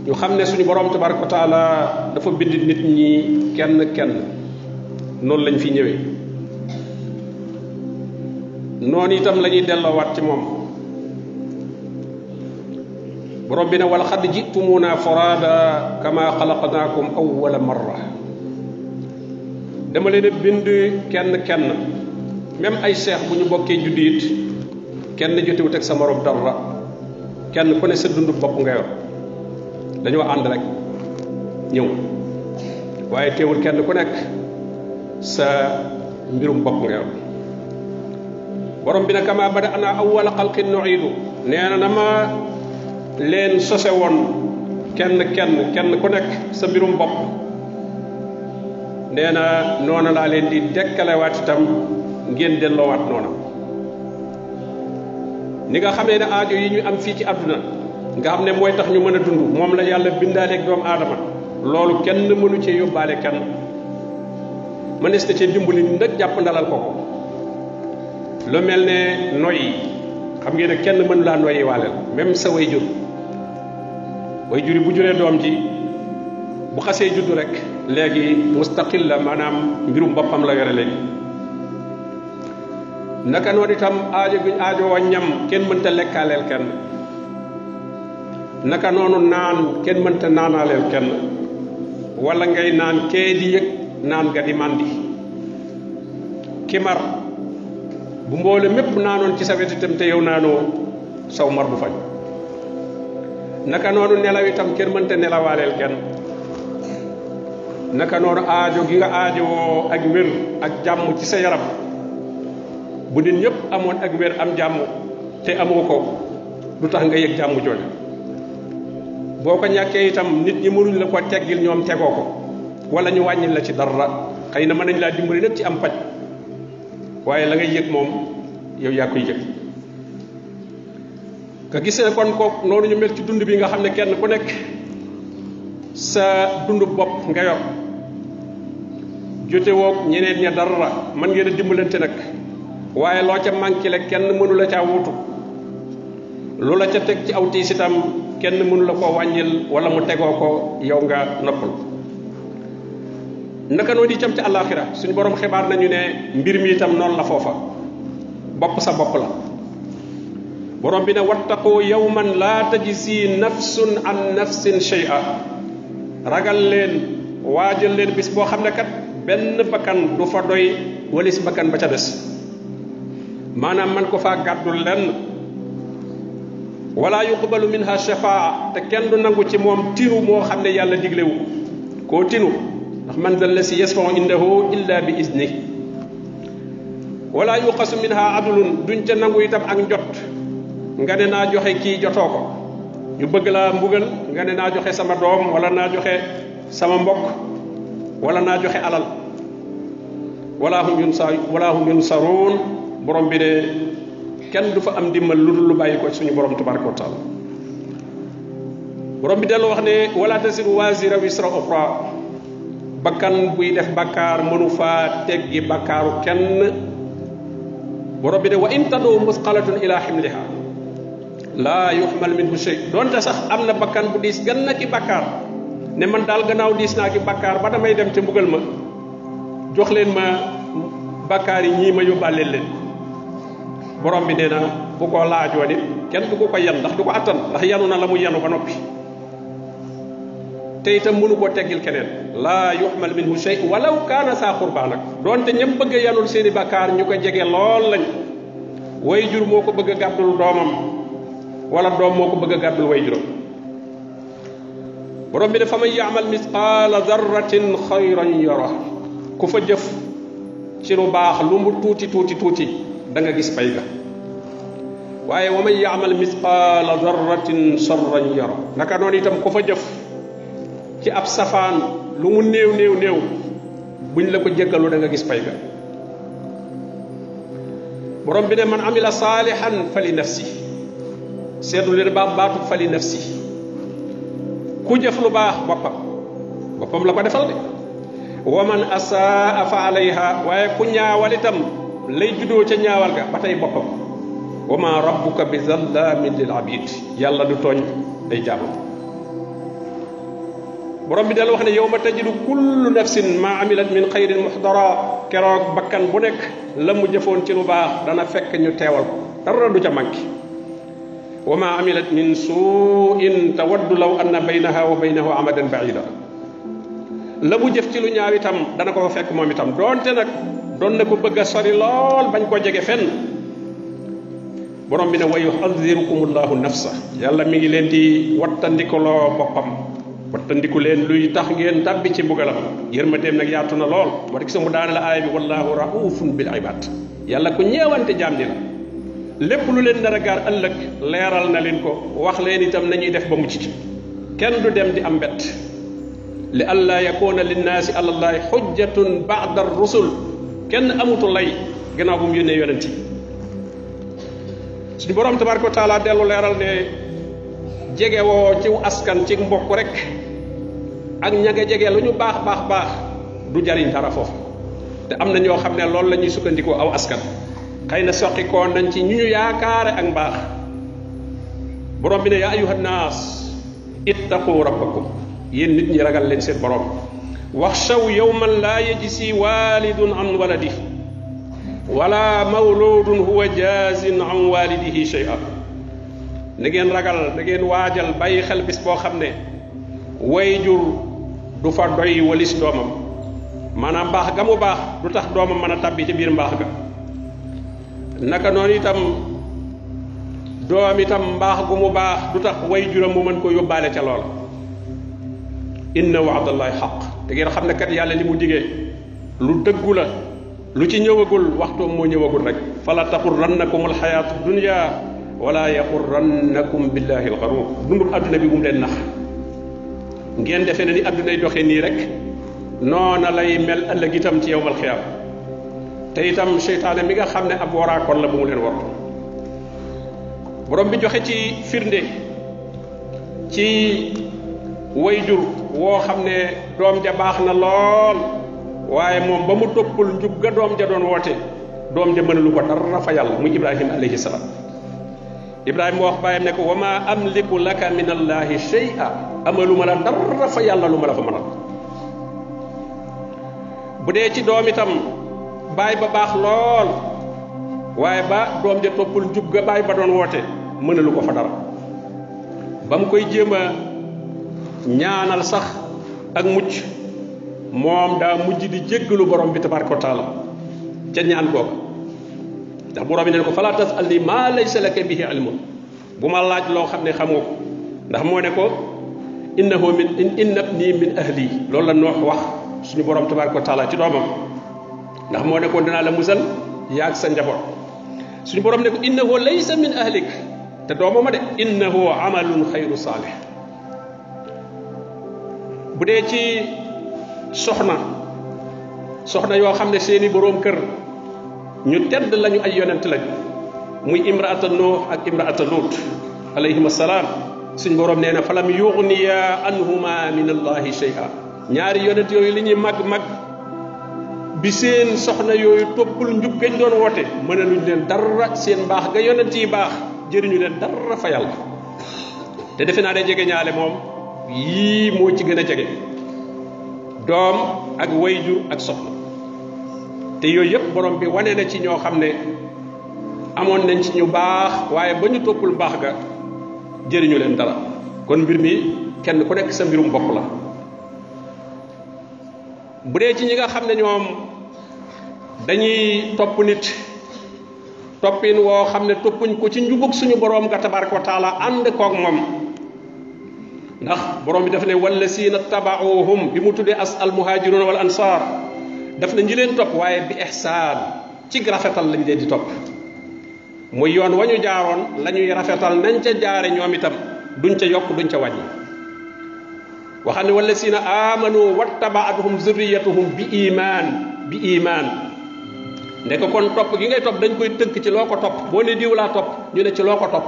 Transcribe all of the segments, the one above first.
ñu xam ne suñu borom tabaraka wa taala dafa bind nit ñi kenn kenn noonu lañ fi ñëwee noonu itam la ñuy delloowaat ci moom borom bi ne wala xadd jitumuna furada kama xalaqnaakum awwala marra dama leen a bind kenn kenn même ay cheikh bu ñu bokkee juddu it kenn jotewut ak sa morom dara kenn ku ne sa dundu bopp nga yor dañoo ànd rek ñëw waaye teewul kenn ku nekk sa mbirum bopp nga yor borom bi ne kama bada ana awwala xalqin nuidu nee na ma leen sose woon kenn ku nekk sa mbirum bopp nee na noona laa leen di dekkalewaat itam ngeen delloowaat noona ni nga xamee ne aajo yi ñu am fii ci àdduna nga xam ne mooy tax ñu mën a dund moom la yàlla bindaaleeg doomu aadama loolu kenn mënu cee yóbbaale kenn mënees na cee dimbali nag jàpp ndalal ko ko lu mel ne noyyi xam ngeen ne kenn mënu laa noyyi waaleel même sa way jur yi bu juree doom ji bu xasee juddu rek léegi mustaqil la maanaam mbirum boppam la yore léegi naka noonu itam aajo guñ aajo wa ñam kenn mënta lekkaaleel kenn naka noonu naan kenn mënta naanaaleel kenn wala ngay naan kee di yëg naan ga di màndi ki mar bu mboole mépp naanoon ci sa wet itam te yow naanoo saw mar bu fañ naka noonu nelaw itam kenn mënta nelawaaleel kenn naka noonu aajo gi nga aajowoo ak wér ak jàmm ci sa yaram bu nit ñëpp amoon ak wér am jàmm te amoo ko du tax nga yëg jàmm jooju boo ko ñàkkee itam nit ñi mënuñ la ko teggil ñoom tegoo ko wala ñu wàññil la ci dara xëy na mën nañ laa dimbali nag ci am paj waaye la ngay yëg moom yow yaa koy yëg nga gis ne kon ko noonu ñu mel ci dund bi nga xam ne kenn ku nekk sa dund bopp nga yor jote woog ñeneen ña dara mën ngeen a dimbalante nag waaye loo ca manqué le kenn mënu la caa wuutu lu la ca teg ci aw tiis itam kenn mënu la koo wàññil wala mu tegoo ko yow nga noppal naka noonu itam ci àllaaxira suñu borom xibaar nañu ne mbir mi itam noonu la foofa bopp sa bopp la borom bi ne wattaqu yawman laa tajzi nafsun an nafsin shay'a ragal leen waajal leen bis boo xam ne kat benn bakkan du fa doy walis bakkan ba ca des maanaam man ko faa gàddul lenn wala yuqbalu minha shafaa te kenn du nangu ci moom tinu moo xam ne yàlla diglewu koo tinu ndax man dal la si yasfau indahu illa bi izni wala yuqasu minha adlun duñ ca nangu itam ak njot nga ne naa joxe kii jotoo ko ñu bëgg laa mbugal nga ne naa joxe sama doom wala naa joxe sama mbokk wala naa joxe alal wala hum yunsaruun borom bi ne kenn du fa am dimbal lu dul lu bàyyi ko suñu borom tabaraka wa taala borom bi dellu wax ne wala tasiru waazira wisra uxra bakkan buy def bakkaar mënu faa teggi bakkaaru kenn borom bi ne wa in tadu musqalatun ila ximliha laa yuxmal minhu shay doonte sax am na bakkan bu diis gën na ki bakkaar ne man daal gannaaw diis naa ki bakkaar ba damay dem ca mbugal ma jox leen ma bakkaar yi ñii ma yóbbaaleel leen borom bi nee na bu ko laajoo nit kenn du ko yan ndax du ko attan ndax yanu na la mu yanu ba noppi te itam mënu koo teggil keneen laa yuxmal minhu shay walaw kaana saa xurbaa nag doonte ñëpp bëgg a yanul seeni bakkaar ñu ko jege lool lañ way jur moo ko bëgg a gàddul doomam wala doom moo ko bëgg a gàddul way juram borom bi ne fa man yaamal misqaala darratin xayran yara ku fa jëf ci lu baax lu mu tuuti tuuti tuuti da nga gis pay ga waaye wa man yaamal misqaala darratin sarran yara naka noonu itam ku fa jëf ci ab safaan lu mu néew néew néew buñ la ko jéggalu da nga gis pay ga borom bi ne man amila salihan fali nafsi seetlu leen baatu fali nafsi ku jëf lu baax boppam la ko defal de wa man asaa fa alayha waaye ku ñaawal itam lay juddoo ca ñaawal ga ba tey boppam wa ma rabbuka bi zallamin lil abid yàlla du tooñ day jaamam borom bi dal wax ne yawma tajidu kullu nafsin ma amilat min xayrin muhdara keroog bakkan bu nekk la mu jëfoon ci lu baax dana fekk ñu teewal ko dara du ca manki wa ma amilat min suin tawaddu law anna baynaha wa baynahu amadan baida la mu jëf ci lu ñaaw itam dana ko fekk moom itam doonte nag doon na ko bëgg a sori lool bañ ko jege fenn borom bi ne wa yuhadirukumullahu nafsa yàlla mi ngi leen di wattandikuloo boppam wattandiku leen luy tax ngeen tabbi ci mbugalam yërmandeem nag yaatu na lool moo tax mu daane la aaya bi wallahu raufun bil ibad yàlla ku ñeewante jaam ni la lépp lu leen nar a gaar ëllëg leeral na leen ko wax leen itam nañuy def ba mucc ci kenn du dem di am mbett li alla yakuna linnaasi ala llahi xujjatun ba'da rusul kenn amutu lay gannaaw bu mu yónnee yonent yi suñu borom tabaraka wa taala dellu leeral ne jege woo ci askan ci mbokk rek ak ñaga jege lu ñu baax du jariñ dara foofu te am na ñoo xam ne loolu la ñuy sukkandikoo aw askan xëy na soqi koo nañ ci ñu yaakaare ak mbaax borom bi ne yaa ayuha nnaas ittaqu rabbakum yéen nit ñi ragal leen seen borom waxshaw yawman laa yajzi walidun an waladi wala mawludun huwa jazin an walidihi shay'a na ngeen ragal na ngeen waajal bàyyi xel bis boo xam ne wayjur du fa doy walis doomam maanaam mbaax ga mu baax du tax doomam mën a tabbi ci biir mbaax ga naka noonu itam doom itam mbaax gu mu baax du tax wayjuram mu mën ko yóbbaale ca loola inna wa'dallahi xaq te ngeen xam ne kat yàlla li mu digee lu dëggu la lu ci ñëwagul waxtoom moo ñëwagul rek fala taxurrannakum alxayaatu dunya wala yaxurrannakum billahi alxaruur dundub adduna bi bu mu leen nax ngeen defee ne ni addunay doxee nii rek noona lay mel ëllëg itam ci yowmal xiyaam te itam seytaane mi nga xam ne ab waraakoon la bu mu leen war borom bi joxe ci firnde ci wayjur woo xam ne doom ja baax na lool waaye moom ba mu toppul njub ga doom ja doon woote doom ja mënalu ko dara fa yàlla muy ibrahima alayhi salaam ibrahima wax bàyyam ne ko wa ma amliku laka min allahi shay'a amalu ma la dara fa yàlla lu ma la fa mënal bu dee ci doom itam baay ba baax lool waaye ba doom ja toppul njub ga baay ba doon woote mënalu ko fa dara ba mu koy jéem a ñaanal sax ak mucc moom daa mujj di jéggalu borom bi tabaraka wa taala ca ñaan googa ndax borom bi ne ko fala tasalni maa laysa laka bihi ilmun bu ma laaj loo xam ne xamoo ko ndax moo ne ko innahu min inna ibni min ahli loolu la noox wax suñu borom tabaraka wa taala ci doomam ndax moo ne ko dinaa la musal yaag sa njaboot suñu borom ne ko innahu laysa min ahlik te doomama de innahu amalun xayru saalih bu dee ci soxna yoo xam ne seeni boroom kër ñu tedd lañu ay yonent lañu muy imraata nuux ak imraata luut alayhim assalaam suñ boroom nee na falam yughniya anhuma min allahi shay'a ñaari yonent yooyu li ñuy mag bi seen soxna yooyu toppul njub gañ doon woote mënaluñ leen dara seen mbaax ga yonent yi baax jëriñu leen dara fa yàlla te defe naa ne jege ñaale moom yii moo ci gën a jege doom ak wayjur ak soxna te yooyu yëpp borom bi wane na ci ñoo xam ne amoon nañ ci ñu baax waaye ba ñu toppul mbaax ga jëriñu leen dara kon mbir mi kenn ku nekk sa mbirum bopp la bu dee ci ñi nga xam ne ñoom dañuy topp nit toppin woo xam ne toppuñ ko ci njubug suñu borom ga tabaraka wa taala ànd koog moom ndax borom bi daf ne wallasiina tabauhum bi mu tuddee as al muhajiruna wal ansar daf ne ñi leen topp waaye bi ihsaan ci rafetal lañ leen di topp muy yoon wañu jaaroon la ñuy rafetal nañ ca jaare ñoom itam duñ ca yokk duñ ca wàññi waxam ne wallasiina amanu wattabaatuhum zurriyatuhum bi iman ndek kon top gi ngay top dañ koy teunk ci loko top bo ne diw la top ñu ne ci loko top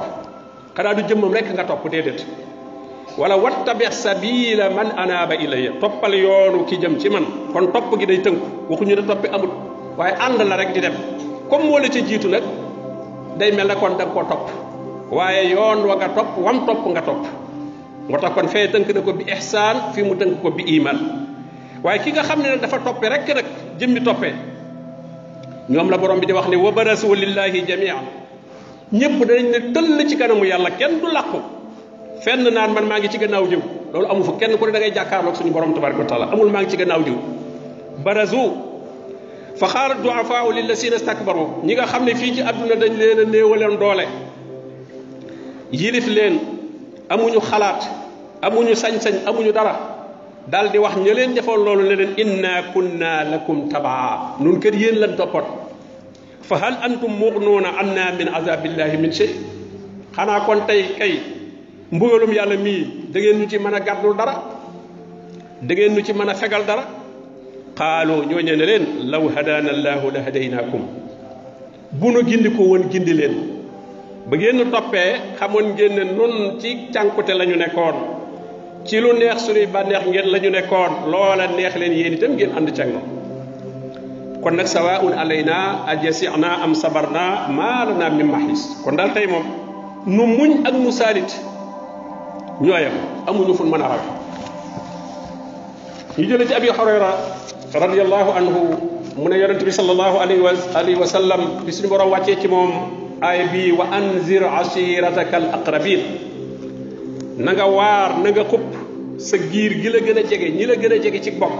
xana du jëmmam rek nga top dedet wala wattabi sabila man anaba ilayya topal yoonu ki jëm ci man kon top gi day teunk waxu ñu ne toppi amul waye and la rek di dem comme mo la ci jitu nak day mel na kon da ko top waye yoon wa nga top wam top nga top motax kon fay teunk na ko bi ihsan fi mu teunk ko bi iman waye ki nga xamne dafa topé rek nak jëmmi topé ñom la borom bi di wax ni wa barasu lillahi jami'an ñepp dañ ne teul ci kanamu yalla kenn du laqku fenn naan man maa ngi ci gannaaw jiw loolu amu fa kenn ku ne da ngay jàkkaarloog suñu borom tabaraka taala amul maa ngi ci gannaaw jiw barazu fa xaarat duafaau lillasina stakbaru ñi nga xam ne fii ci àdduna dañ leen a néewaleen doole yilif leen amuñu xalaat amuñu sañ-sañ amuñu dara daal di wax ña leen defoon loolu ne leen inna kunna lakum tabaa nun kër yéen lan toppat fa hal antum mughnuuna anna min azabillahi min shay xanaa kon tey kay mbugalum yàlla mii da ngeen ñu ci mën a gàddul dara da ngeen ñu ci mën a fegal dara qaalu ñooñe ne leen law hadana allahu la hadaynaakum bu nu gindi ko woon gindi leen ba ngeen toppee xamoon ngeen ne nun ci cànkute la ñu nekkoon ci lu neex suñuy bànneex ngeen la ñu nekkoon loola neex leen yéen itam ngeen ànd cag moom kon nag sawaun alayna ajasina am sabarna maa lana min mahis kon daal tey moom nu muñ ak nu saalit ñooyam amuñu fu mën a raw ñu jële ci abi hurayra radiyallahu anhu mu ne yonent bi sallallahu alayhi wa sallam bi suñu borom wàccee ci moom aaya bi wa anzir ashirataka al aqrabin na nga waar na nga xupp sa giir gi la gën a jege ñi la gën a jege ci bokk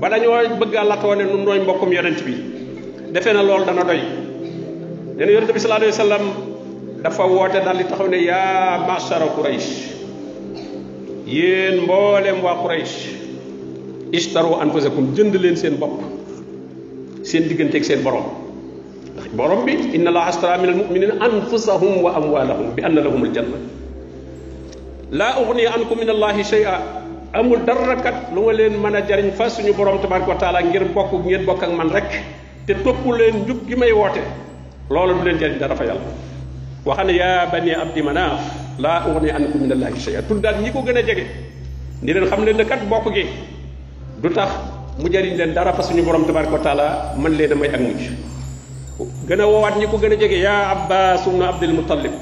ba dañoo bëgg a latoone nu nooy mbokkum yonent bi defe na loolu dana doy nee na yonent bi sallallahu alayhi wa sallam dafa woote daal di taxaw ne yaa ma'shara quraish yéen mboolem waa quraish ishtaru anfusakum jënd leen seen bopp seen digganteeg seen borom ndax borom bi inna allaha ashtara min almu'minina anfusahum wa amwalahum bi anna lahum aljanna la ughni ankum min allahi shay'a amul dara kat lu nga leen mën a jariñ fa suñu borom tabaraka wa taala ngir bokk ngeen bokk ak man rek te topp leen njub gi may woote loolu du leen jariñ dara fa yàlla waxane yaa bani abdi manaaf la ughni ankum min allahi shay'a tuddaat ñi ko gën a jege ni leen xam leen ne kat bokk gi du tax mu jariñ leen dara fa suñu borom tabaraka wa taala man leen a may ak mujj gën a woowaat ñi ko gën a jege yaa abbas ibn abdul muttalib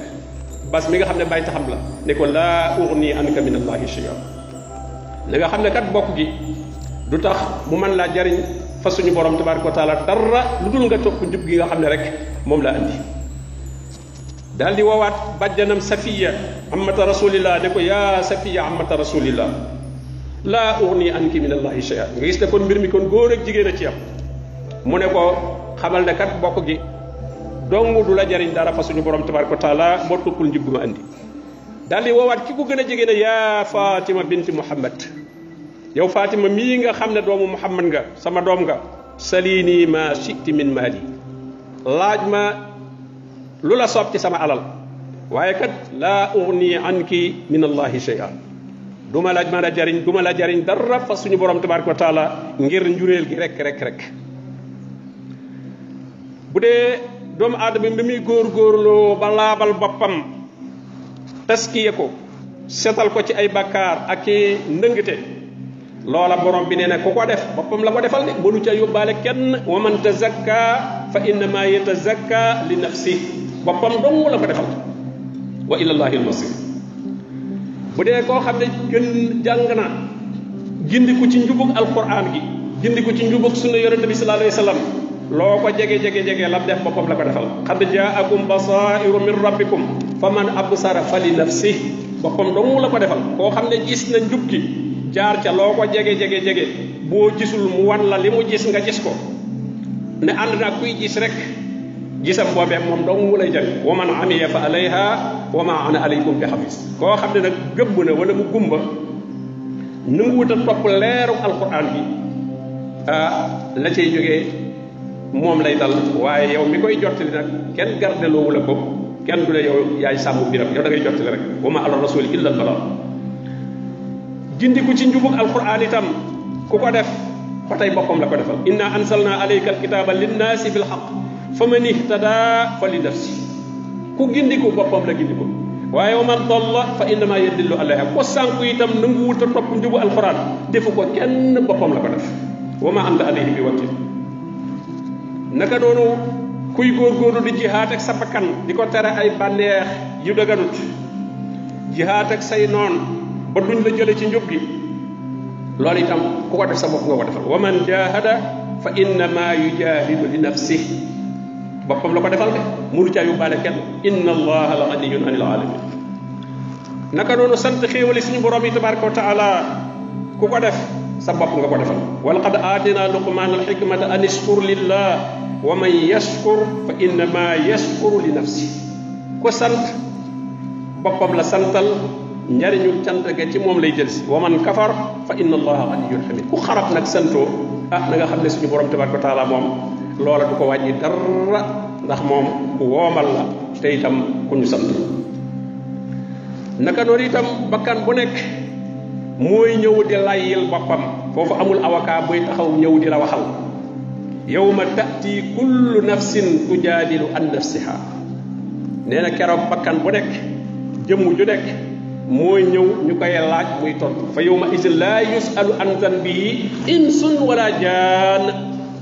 bas mi nga xam ne bàyyi taxam la ne ko laa ughni anka min allahi shay'a la nga xam ne kat bokk gi du tax mu mën laa jariñ fa suñu borom tabaraka wa taala dara lu dul nga topp njub gi nga xam ne rek moom laa andi daal di woowaat bàjjanam safiya amata rasulillah ne ko yaa safiya amata rasulillah laa ughni anki min allahi shay'a nga gis ne kon mbir mi kon góor ak jigéen a ci am mu ne ko xamal ne kat bokk gi dong du la jariñ dara fa suñu borom tabaraka wa taala moo toppul njub gi ma andi daal di woowaat ki ko gën a jege ne yaa fatima binti muhammad yow fatima mii nga xam ne doomu muhammad nga sama doom nga salini ma shi'ti min mali laaj ma lu la soob ci sama alal waaye kat laa ughni anki min allahi shay'a duma la mën a jariñ duma la jariñ dara fa suñu borom tabaraka wa taala ngir njureel gi rek bu dee doomu aadama bi muy góorgóorloo ba laabal boppam taskiye ko setal ko ci ay bakkaar ak i ndëngte loola borom bi nee na ku ko def boppam la ko defal de mënu ca yóbbaale kenn wa man tazakka fa innama yatazakka li nafsi boppam dong la ko defal wa ilallahi almasir bu dee koo xam ne gën jàng na gindiku ci njubug alquran gi gindiku ci njubug sunna yonente bi sallallahu alayhi wa sallam loo ko jege lam def boppam la ko defal qad jaakum basairu min rabbikum faman absara fali nafsi boppam dong la ko defal koo xam ne gis na njub gi jaar ca loo ko jege boo gisul mu wan la li mu gis nga gis ko ne ànd naa kuy gis rek gisam boobee moom dong lay jël wa man amiya fa alayha wa ma ana alaykum bi hafiz koo xam ne nag gëbb na wala mu gumba nanguwut a topp leeru alquran bi la cay jógee moom lay dal waaye yow mi koy jottali nag kenn gardeloowu la ko kenn du ne yow yaay sàmm biram yow da ngay jottali rek wa ma ala rasul illa al balagh gindiku ci njubug alquran itam ku ko def ba tey boppam la ko defal inna anzalna alayka alkitaba linnaasi bil haqq faman ihtada fa li nafsi ku gindiku boppam la gindiku waaye wa man dalla fa innama yadillu alayha ko sànku itam nanguwul te topp njubu alquran defu ko kenn boppam la ko def wa ma anta alayhi bi wakil naka noonu kuy góorgóorlu di jihaat ak sa bakkan di ko tere ay bànneex yu daganut jihaat ak say noon ba duñ la jële ci njub gi loolu itam ku ko def sa bopp nga ko defal wa man jahada fa innama yujahidu li nafsih boppam la ko defal de munu caa yóbbaale kenn inna allaha la ganiyun anil alamin naka noonu sant xéewali suñu borom yi tabaraka wa taala ku ko def sa bopp nga ko defal wa laqad aatina luqmana alhikmata an ishkur lillah wa man yashkur fa innama yashkuru li nafsi ko sant boppam la santal njariñu cant ga ci moom lay jël si wa man kafar fa inna allaha ganiyun hamid ku xarab nag santoo na nga xam ne suñu borom tabaraka wa taala moom loola du ko wàññi dara ndax moom ku woomal la te itam ku ñu sant naka noonu itam bakkan bu nekk mooy ñëw di layyil boppam foofu amul avocat buy taxaw ñëw di la waxal yawma ta'ti kullu nafsin tujaadilu an nafsiha nee na keroog bakkan bu nekk jëmm ju nekk mooy ñëw ñu koy laaj muy tontu fa yawma izin laa yusalu an zanbihi insun wala jaan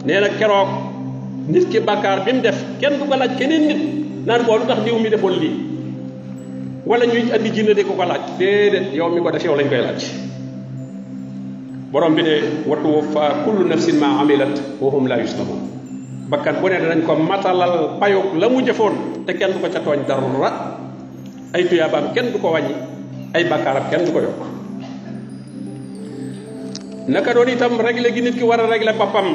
nee na keroog nit ki bàkkaar bi mu def kenn du ko laaj keneen nit naan ko lu tax diw mi defoon lii wala ñuy andi jinne de ko ko laaj déedéet yow mi ko def yow lañ koy laaj borom bi ne wa tuwaffa kullu nafsin ma amilat wa hum la yuslamun bakkan bu ne danañ ko matalal payuk la mu jëfoon te kenn du ko ca tooñ dara ay tuyaabaam kenn du ko wàññi ay bàkkaaram kenn du ko yokk naka doon itam réglé gi nit ki war a réglé boppam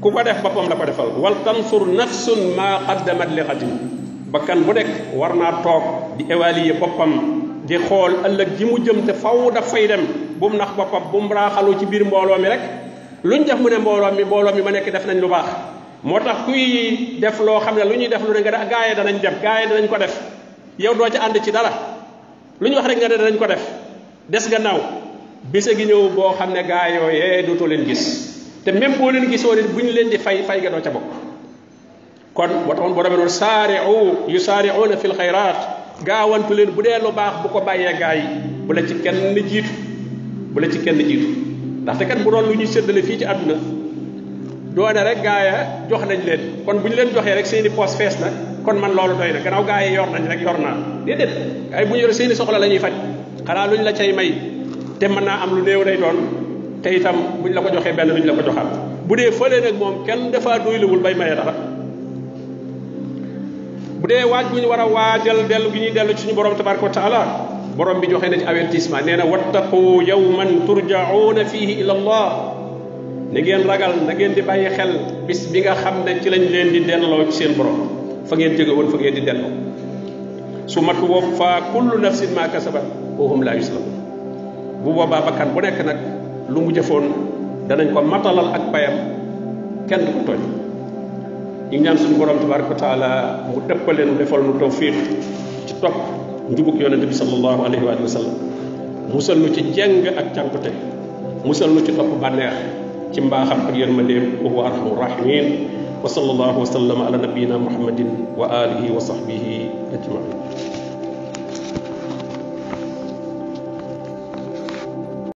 ku ko def boppam la ko defal wal tansur nafsun ma qaddamat li xadim bakkan bu nekk war naa toog di évaluer boppam di xool ëllëg ji mu jëm te faw daf fay dem bu mu nax boppam bu mu raaxalu ci biir mbooloo mi rek luñ def mu ne mbooloo mi ma nekk def nañ lu baax moo tax kuy def loo xam ne lu ñuy def lu ne nga gaaye danañ dem gaaye danañ ko def yow doo ci ànd ci dara lu ñu wax rek nga ne danañ ko def des gannaaw bise gi ñëw boo xam ne gaa yooyee dootoo leen gis te même boo leen gisoo leen bu ñu leen di fay ga doo ca bokk kon moo taxoon boo demee noonu saari'u yusaari'uuna fil xayraat gaawantu leen bu dee lu baax bu ko bàyyee gaa yi bu la ci kenn jiitu ndaxte kat bu doon lu ñuy séddale fii ci àdduna doone rek gaa ya jox nañ leen kon bu ñu leen joxee rek seeni poos fees na kon man loolu doy na gannaaw gaa yi yor nañ rek yor naa déedéet ay bu ñu yore seeni soxla la ñuy faj xanaa luñ la cay may te mën naa am lu néew day doon te itam buñ la ko joxee benn duñ la ko joxaat bu dee fële nag moom kenn dafa doyluwul bay maye dara bu dee waaj bu ñu war a waajal dellu gi ñuy dellu ci suñu borom tabaraka wa taala borom bi joxe na ci avertissement nee na wattaqu yawman turja'una fihi ila allah na ngeen ragal na ngeen di bàyyi xel bis bi nga xam ne ci lañ leen di delloo ci seen borom fa ngeen jóge woon fa ngeen di delloo summa tuwaffa kullu nafsin ma kasabat wa hum la yuslamun bu boobaa bakkan bu nekk nag lu mu jëfoon danañ ko matalal ak payam kenn du ko tooñ ñu ñaan suñu borom tabaraka wa taala mu dëppaleen defal nu tawfiq ci topp njubug yonente bi sallallahu alayhi wa sallam musal nu ci jeng ak cànkute musal nu ci topp bànneex ci mbaaxam ak yërmandeem wa huwa arhamur rahimin wa sallallahu wa sallama ala nabiyyina muhammadin wa alihi wa sahbihi ajmain